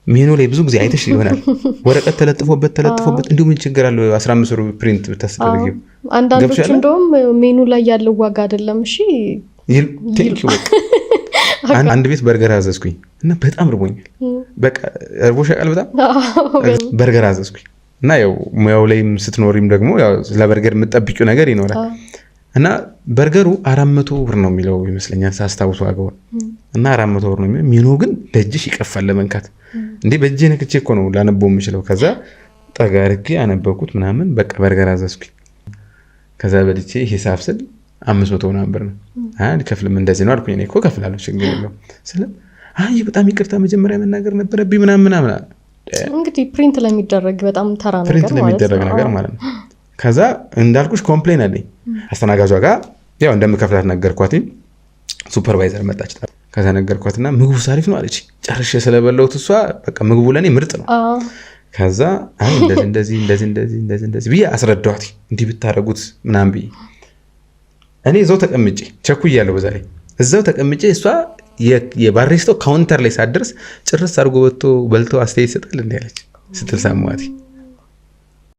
ሜኑ ላይ ብዙ ጊዜ አይተሽ ይሆናል፣ ወረቀት ተለጥፎበት ተለጥፎበት። እንዲሁ ምን ችግር አለው 15 ብር print ብታስደርጊው? አንዳንዶቹ ገብቶሻል? እንደውም ሜኑ ላይ ያለው ዋጋ አይደለም፣ እሺ። Thank you። በቃ አንድ ቤት በርገር አዘዝኩኝ እና በጣም እርቦኛል። በቃ እርቦሽ ያውቃል በጣም? በርገር አዘዝኩኝ እና ያው ሙያው ላይም ስትኖሪም ደግሞ ያው ስለ በርገር የምጠብቂው ነገር ይኖራል። እና በርገሩ 400 ብር ነው የሚለው ይመስለኛል ሳስታውስ ዋጋውን። እና 400 ብር ነው የሚለው፣ ሜኑ ግን ለእጅሽ ይቀፋል ለመንካት። እንዴ፣ በእጄ ነክቼ እኮ ነው ላነበው የምችለው። ከዛ ጠጋ አድርጌ አነበብኩት ምናምን፣ በቃ በርገር አዘዝኩኝ። ከዛ በልቼ ሂሳብ ስል 500 ምናምን ብር ነው። አይ አልከፍልም፣ እንደዚህ ነው አልኩኝ። እኔ እኮ እከፍላለሁ፣ ችግር የለውም ስለ አይ በጣም ይቅርታ፣ መጀመሪያ መናገር ነበረብኝ ምናምን ምናምን። እንግዲህ print ለሚደረግ በጣም ተራ ነገር print ማለት ለሚደረግ ነው። ነገር ማለት ነው። ከዛ እንዳልኩሽ complain አለኝ። አስተናጋጇ ጋር ያው እንደምከፍላት ነገርኳት። Supervisor መጣች። ከዛ ነገርኳትና ምግቡ አሪፍ ነው አለች። ጨርሼ ስለበላሁት እሷ በቃ ምግቡ ለእኔ ምርጥ ነው። ከዛ አይ እንደዚህ እንደዚህ እንደዚህ እንደዚህ እንደዚህ እንደዚህ ብዬ አስረዳኋት። እንዲህ ብታደርጉት ምናምን ብዬ እኔ እዛው ተቀምጬ ቸኩያለሁ። በዛ ላይ እዛው ተቀምጬ እሷ የ barista ው counter ላይ ሳትደርስ ጭርስ አድርጎ ወጥቶ በልቶ አስተያየት ይሰጣል እንዲ አለች ስትል ሰማኋት።